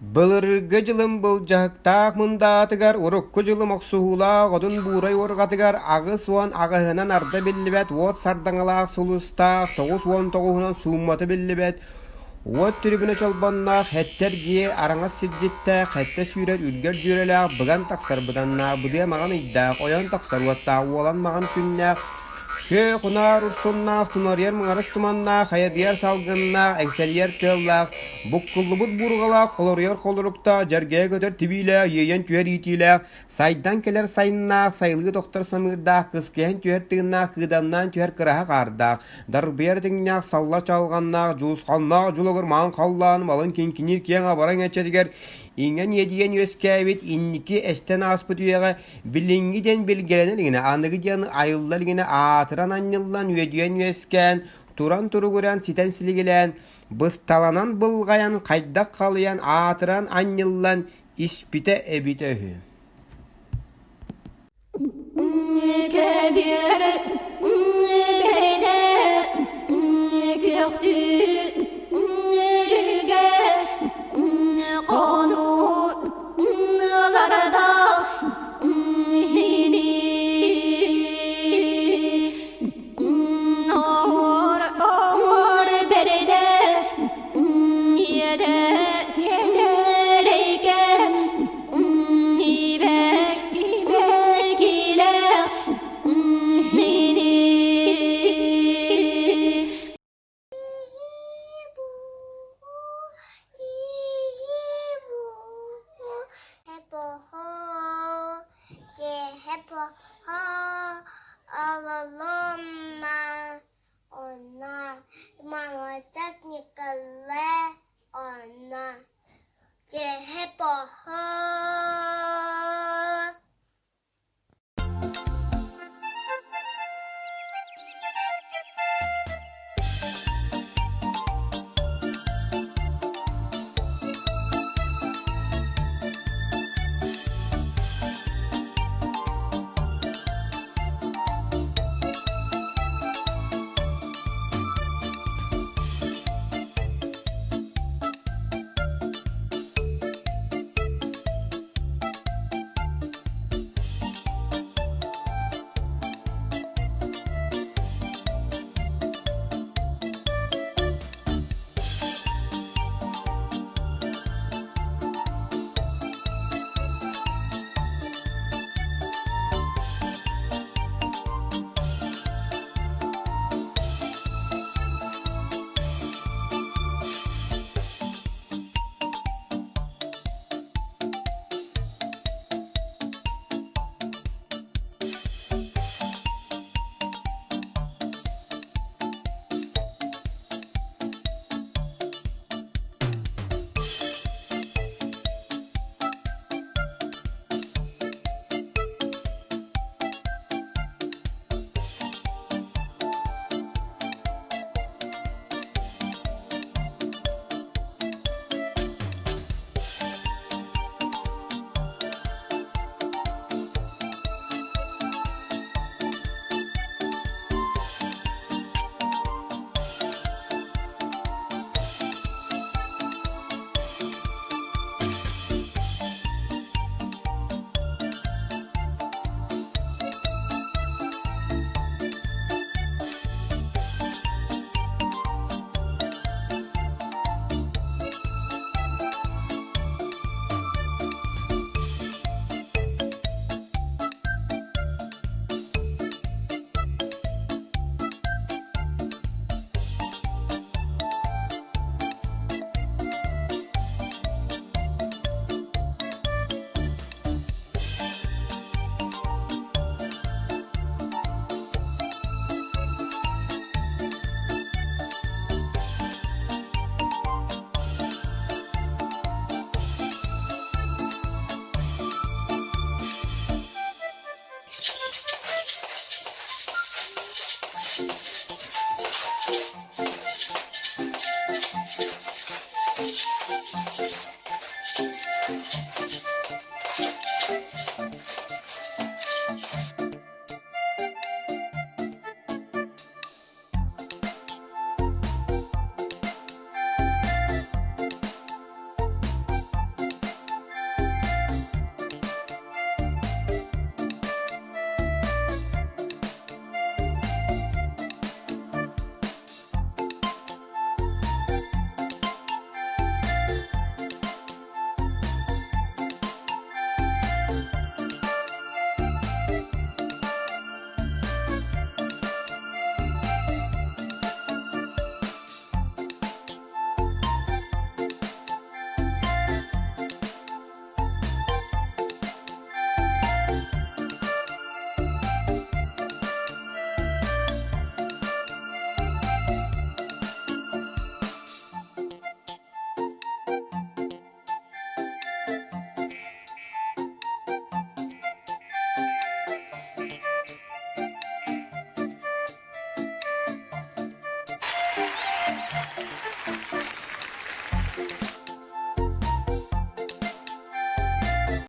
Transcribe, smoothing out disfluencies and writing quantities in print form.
Былыргы дьылым былдьаһыктаах мындаатыгар, урукку дьылым охсуһуулаах одун буурай уорҕатыгар 88-ынан арда биллибэт уот сардаҥалаах сулустаах, 99-унан сууммата биллибэт, уот түрүбүнэ чолбонноох, сэттэ эргиэ араҥас сирдьиттээх, сэттэ сүүрэр үргэр дьүөрэлээх, быган тахсар быданнаах, быдыа маҕан ыйдаах, ойон тахсар уоттаах, уолан маҕан күннээх, Күөх унаар урсуннаах, тунарыйар мыҥарыс туманнаах, хайадыйар салгыннаах, эҥсэлийэр тыаллаах, буккуллубут буурҕалаах, холоруйар холоруктаах, дьэргэйэ көтөр тибиилээх, иэйэн түһэр иитиилээх, сайдан кэлэр сайыннаах, сайылыы тохтор самыырдаах, кыскыйан түһэр тыыннаах, кыыдамнаан түһэр кыраһа хаардаах, дарбыйар этиҥнээх, салла чалҕаннаах, дьулусханнаах дьулугур маҥан халлаан малын киҥкиниир киэҥ абараҥ эчэтигэр иҥэн иэдийэн үөскээбит инники эстэн ааспыт үйэҕэ Билиҥҥи диэн билгэлэнэ илигинэ, аныгы диэн айылла илигинэ аатыран анньыллан, үөдүйэн үөскээн, туран туругуран, ситэн силигилээн, бысталанан былҕайан, хайдах халыйан, аатыран анньыллан испитэ эбитэ үһү. Кэбиэр бэйдэ күөхтүү үрүгэ хонуулардаах оор бэрдэ иэдэ эрэйгэ ибэ килэх